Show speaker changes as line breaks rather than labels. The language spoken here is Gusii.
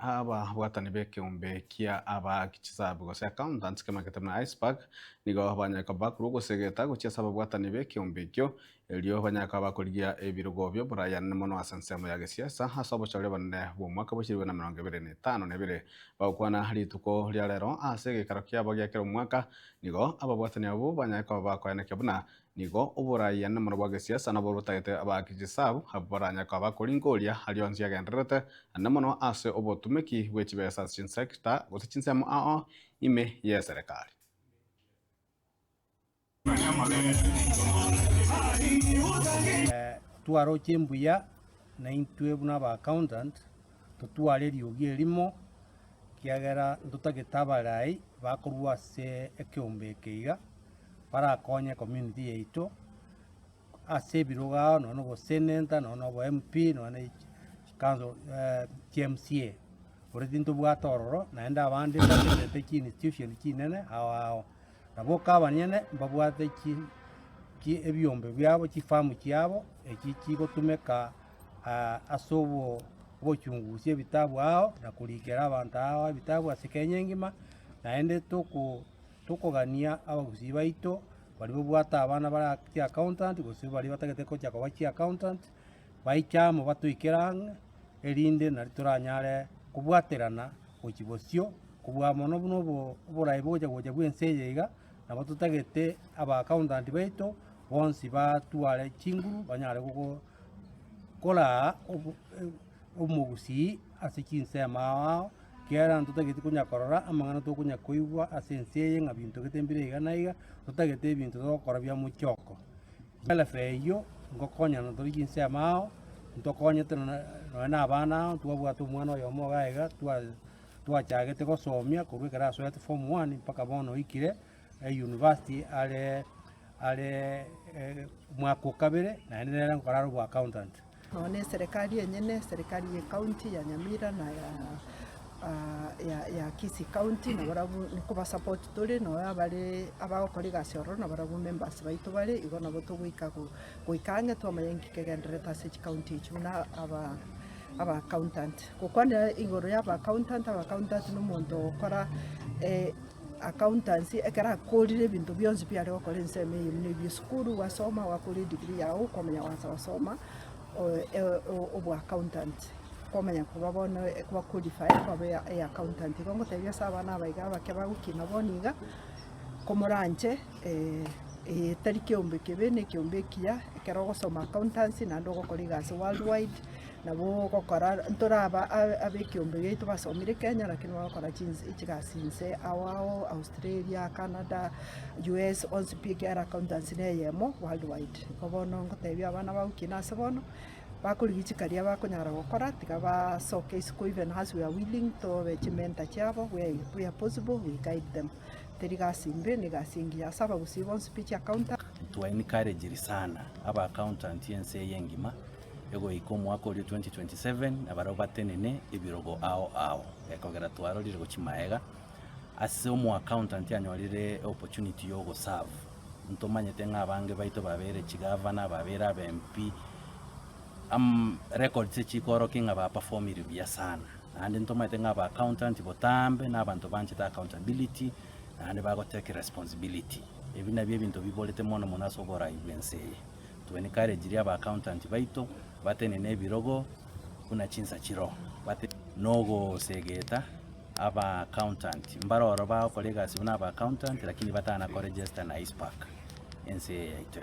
Ababwatani b'ekeombe kia abaaki chisabu gose accountants kemanyete buna ICPAK nigo banyare koba bakorwa ogosegeta gochia ase ababwatani b'ekeombe ekio erio banyare koba bakorigia ebirogo bi'oborayanene mono ase ensemo ya gesiasa ase obochori obonene bw'omwaka bwa 2052. Bagokwana rituko ria rero ase egeikaro kiabo gia kera omwaka nigo ababwatani abwo banyare koba bakoenekia buna Nigo oboraia mono bwa gesiasa nabwo botagete abaaki chisabu abwo baranyare koba bakoringoria aria onsi agendererete, naende mono ase obotumeki bwe chibesa ase chinsecta gose chinsemo ao ime y'eserekari.
Twaroche mbuya naintwe buna aba accountant totware eriogi erimo ekiagera ntotagete abarai bakorwa ase ekeombe eke iga. barakonye ecommunity yaito ase ebirogo ao nonya na obosenator nonya na obo MP nonya na chicouncil chi MCA. Already ntobwate ororo naende abande mbagenderete chi institution chinene ao ao. Nabo okabanyene mbabwate chi chi ebiombe biabo chifamu chiabo echi chigotumeka ase obo obochungusia ebitabu ao na korikera abanto ao ebitabu ase Kenya engima naende toko. Tokogania abagusii baito baria babwate abana bare chiaccountant gose baria batagete gocha koba chiaccountant, baiche amo batoikere ang'e, erinde nari toranyare kobwaterana gochia bosio, kobua mono buna obo oborai bogocha gocha bwa ense eye iga, nabo totagete aba accountant baito bonsi batware chinguru banyare gogo koraa obo omogusii ase chinsemo ao ao. Ekiagera ntotageti konya korora amang'ana tokonya koigwa ase ense eye ng'a binto gete mbire iga na iga, totagete ebinto togokora bia mochoko. Welfare eyio ngokonyana tore chinsemo ao, ntokonyete nonye nonye na abana ao, ntwabwate omwana oyomo iga iga twa twachagete gosomia korwa ekero asoete form one mpaka bono oikire eyunivasiti are are omwaka o kabere, naende nere nkora are oboaccountant.
Nonya na eserekari enyene, eserekari ye county ya Nyamira na ya ya ya Kisii county nabarabwo nkobasupport tore nonya abare abagokora egasi ororo nabarabwo members baito bare, igo nabo togoika go goika ang'e twamanya inki kegendererete ase chicounty echio buna aba aba accountant. Gokwanera igoro ya aba accountant, aba accountant na omonto ogokora Accountancy, ekero akorire ebinto bionsi bi are gokora ensemo eye buna ebia esukuru, gwasoma gwakora edegree yago kwamanya goansa gosoma obo accountant, kwamanya koba bono kwa qualify kwaba e accountant. Igo ngotebia ase abana aba iga abake bagokina bono iga, komoranche eye tari keombe kebe na ekeombe ekiya, ekero ogosoma accountancy naende ogokora egasi worldwide. Nabo ogokora ntoraba abekiombe giaito basomire Kenya lakini bagokora chigasi inse ao ao Australia, Canada, US onsi pi ekiagera accountancy na eyemo worldwide. Igo bono ngotebia abana bagokina ase bono, bakorigia chikaria bakonyara gokora tiga basoke isiko even as we are willing tobe chimentor chiabo where where possible we guide them. Teri gasi mbe, na egasi engiya ase abagusii bonsi pi chiaccountant.
Twa encouraged sana aba accountant ense eye engima. Egoika omwaka oria 2027 nabarabwo batenene ebirogo ao ao, ekogera twarorire gochia maega, ase omo accountant anyorire opportunity ya ogoserve, ntomanyete ng'a abange baito babeire chigavana, babeire aba MP, am records echikorokia ng'a ba performire buya sana. Naende ntomanyete ng'a aba accountant botambe na abanto banchete accountability, naende bago take responsibility. Ebi nabio ebinto biborete mono mono ase oborai bwa ense eye. Twenikarejirie aba accountant baito batenene ebirogo buna chinsa chiroo, bate nogosegeta aba accountant mbare oro bagokora egasi buna aba accountant lakini batana ko register na ICPAK ense eye yaito.